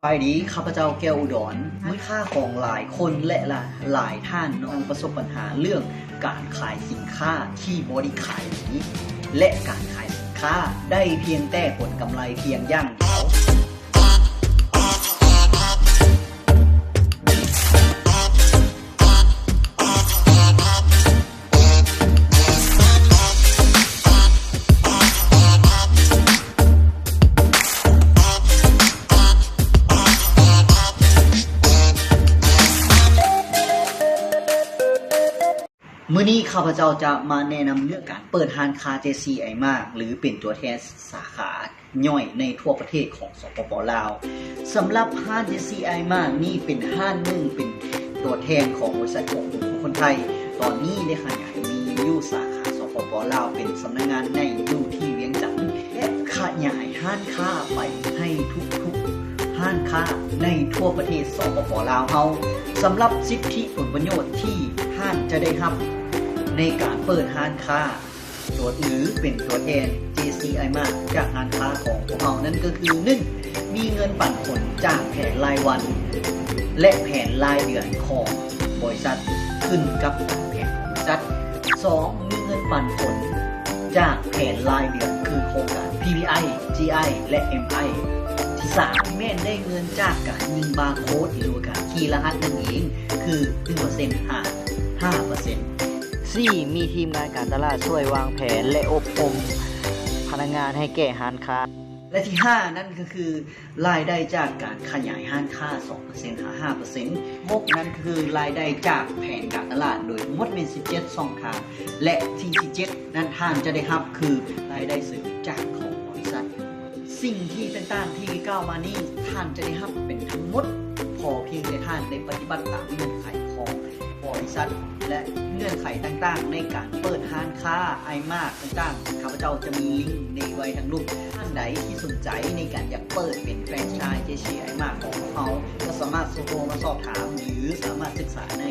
ສະບາຍດີ ຂ້າພະເຈົ້າແກ້ວອຸດອນ. ມີຄ້າຂອງຫຼາຍຄົນ ແລະ ຫຼາຍທ່ານເນາະ ປະສົບບັນຫາເລື່ອງການຂາຍສິນຄ້າທີ່ບໍ່ໄດ້ຂາຍດີ ແລະ ການຂາຍສິນຄ້າໄດ້ພຽງແຕ່ຜົນກຳໄລພຽງຢ່າງດຽວ. ມື້ນີ້ຂ້າພະເຈົ້າຈະມາແນະນຳເລື່ອງການເປີດຮ້ານຄ້າ ເຈ ຊີ ໄອ ມາກ ຫຼື ເປັນຕົວແທນສາຂາ ຍ່ອຍໃນທົ່ວປະເທດຂອງ ສປປ ລາວ. ສຳລັບຮ້ານ ເຈ ຊີ ໄອ ມາກ ນີ້ເປັນຮ້ານໜຶ່ງ ເປັນຕົວແທນຂອງບໍລິສັດຂອງຄົນໄທ ຕອນນີ້ໄດ້ຂະຫຍາຍມີຢູ່ສາຂາ ສປປ ລາວ ເປັນສຳນັກງານໃຫຍ່ຢູ່ທີ່ວຽງຈັນ ແລະ ຂະຫຍາຍຮ້ານຄ້າໄປໃຫ້ທຸກໆຮ້ານຄ້າໃນທົ່ວປະເທດ ສປປ ລາວ ເຮົາ. ສຳລັບສິດທິຜົນປະໂຫຍດທີ່ທ່ານຈະໄດ້ຮັບໃນການເປີດຮ້ານຄ້າ ຕົວ ຫຼື ເປັນຕົວແທນ ເຈ ຊີ ໄອ ມາກ ຈາກຮ້ານຄ້າຂອງພວກເຮົານັ້ນກໍຄື ໜຶ່ງ ມີເງິນປັນຜົນຈາກແຜນລາຍວັນ ແລະ ແຜນລາຍເດືອນຂອງບໍລິສັດ ຂຶ້ນກັບຕາມແຜນຂອງບໍລິສັດ. ສອງ ມີເງິນປັນຜົນຈາກແຜນລາຍເດືອນ ຄືໂຄງການ ພີ ພີ ໄອ ຈີ ໄອ ແລະ ເອັມ ໄອ. ທີສາມ ແມ່ນໄດ້ເງິນຈາກການຍິງບາໂຄດ ຫຼືວ່າການຄີລະຫັດນັ້ນເອງ ຄື ໜຶ່ງເປີເຊັນ ຫາ ຫ້າເປີເຊັນ. ສີ່ ມີທີມງານການຕະຫຼາດຊ່ວຍວາງແຜນ ແລະ ອົບຮົມພະນັກງານໃຫ້ແກ່ຮ້ານຄ້າ. ແລະ ທີຫ້ານັ້ນກໍຄື ລາຍໄດ້ຈາກການຂະຫຍາຍຮ້ານຄ້າ ສອງເປີເຊັນ ຫາ ຫ້າເປີເຊັນ. ຫົກນັ້ນຄືລາຍໄດ້ຈາກແຜນການຕະຫຼາດ ໂດຍທັງໝົດແມ່ນສິບເຈັດຊ່ອງທາງ. ແລະ ສິ່ງທີເຈັດນັ້ນທ່ານຈະໄດ້ຮັບຄືລາຍໄດ້ເສີມຈາກຂອງບໍລິສັດ. ສິ່ງທີ່ຕ່າງໆທີ່ກ່າວມານີ້ ທ່ານຈະໄດ້ຮັບເປັນທັງໝົດ ຂໍພຽງແຕ່ທ່ານໄດ້ປະຕິບັດຕາມເງື່ອນໄຂຂອງ ບໍລິສັດ ແລະ ເງື່ອນໄຂຕ່າງໆໃນການເປີດຮ້ານຄ້າໄອມາກຕ່າງໆ. ຂ້າພະເຈົ້າຈະມີລິງນີ້ໄວ້ທາງລຸ່ມ. ທ່ານໃດທີ່ສົນໃຈໃນການຢາກເປີດເປັນແຟຣນໄຊ ເຈ ຊີ ໄອມາກ ຂອງພວກເຮົາ ກໍສາມາດໂທມາສອບຖາມ ຫຼື ສາມາດສຶກສາໃນ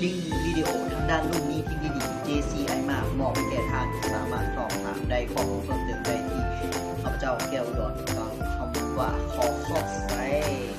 ລິງວິດີໂອທາງດ້ານລຸ່ມນີ້ທີ່ມີລິງ ເຈ ຊີ ໄອມາກ ມອບໃຫ້ແກ່ທ່ານ. ສາມາດສອບຖາມໄດ້ ຂໍ້ມູນເພີ່ມເຕີມໄດ້ທີ່ ຂ້າພະເຈົ້າແກ້ວອຸດອນ ກ່າວຄຳວ່າ ຂໍຂອບໃຈ.